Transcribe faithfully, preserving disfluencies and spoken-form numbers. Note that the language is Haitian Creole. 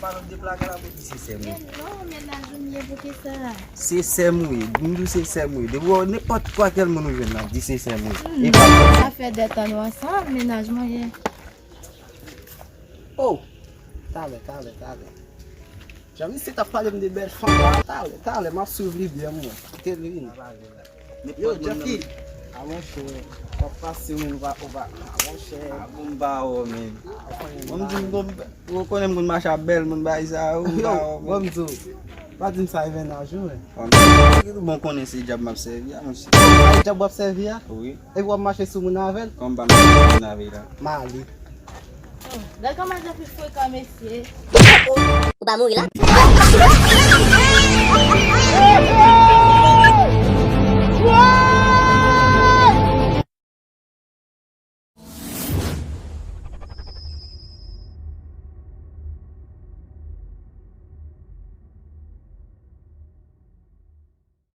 Pale de plaga la pou di se sè m wi. Men non, mennaj ou m ye pou ki sa? Se sè m wi. M di w se sè m wi. Depi w nenpòt kwa kèl moun ou jwenn la, di se sè m wi. E pa sa fè dèt an nou ansanm, mennaj mwen ye. Oh! Talè, talè, talè. Jan misye t ap pale m de bèl fanm la, talè, talè, m ap swiv li byen mwen. Kite l vini. Yo, Jeffy. A monchè, w ap pase moun pa ou pa. A monchè. A bon m pa wè w menm. Bon m di m bon, ou konnen m konn mache ak bèl moun bay sa yo, m pa wè w menm. Bon m di w. Pa di m sa e mennaj ou menm. Bon konnen se djab m ap sèvi a monchè. Djab w ap sèvi a? Wi. Epi w ap mache sou moun avè l? Kòm pa m ap sèvi moun avè l la. Mali. Gad kòman Jeffy frekan mesye. Ou pa mouri la?